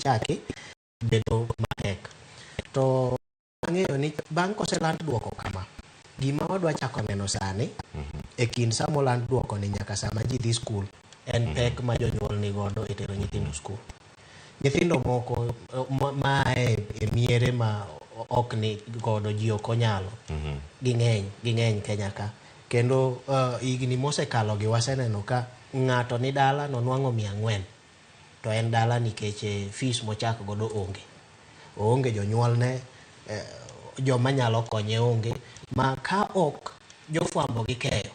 gichaki bedo matek. To ang'eyo ni bang' koseland duoko kama, gima wadwa chako neno sani e kind sama oland duoko ni nyaka sama ji dhi skul en pek ma jonyuol ni godo e tero nyithindo skul. Nyithindo moko ma e miere ma ok ni godo ji ok onyalo. Ging'eny, ging'eny Kenya ka. Kendo higni mosekalo gi waseneno ka ng'ato ni dala nonwang'o 400 to en dala nikech fees mochak godo onge. Oonge jonyuolne, joma nyalo konye onge. Ma ka ok jofwambo gi keyo,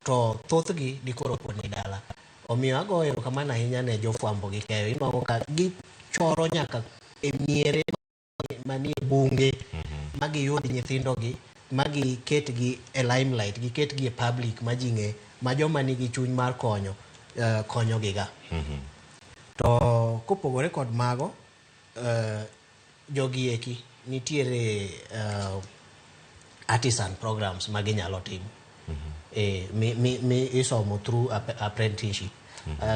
to thothgi dikoro pod ni dala. Omiyo agoyo erokamano ahinya ne jofwambo gi keyo. Inwang'o ka gichoro nyaka e miere manie bunge ma giyud nyithindogi ma giketgi e limelight, giketgi e public ma ji ng'e, ma joma nigi chuny mar konyo konyogiga. To kopogore kod mago, jogi eki nitiere artisan programs ma ginyalo timo. Mi isomo through apprenticeship.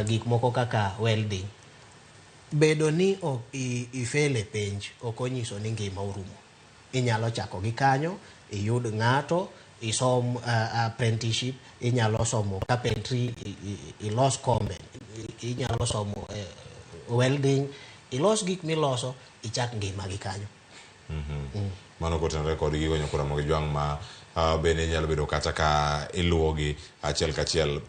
Gik moko kaka welding. Bedo ni ok ifail e penj ok onyiso ni ngima orumo. Inyalo chako gi kanyo, iyud ng'ato, isom apprenticeship, inyalo somo carpentry, ilos kombe, inyalo somo welding, ilos gik miloso, ichak ngima gi kanyo. Mano kotenore kod gigo nyakora mag jwang' ma bende nyalo bedo kata ka iluwogi achiel kachiel.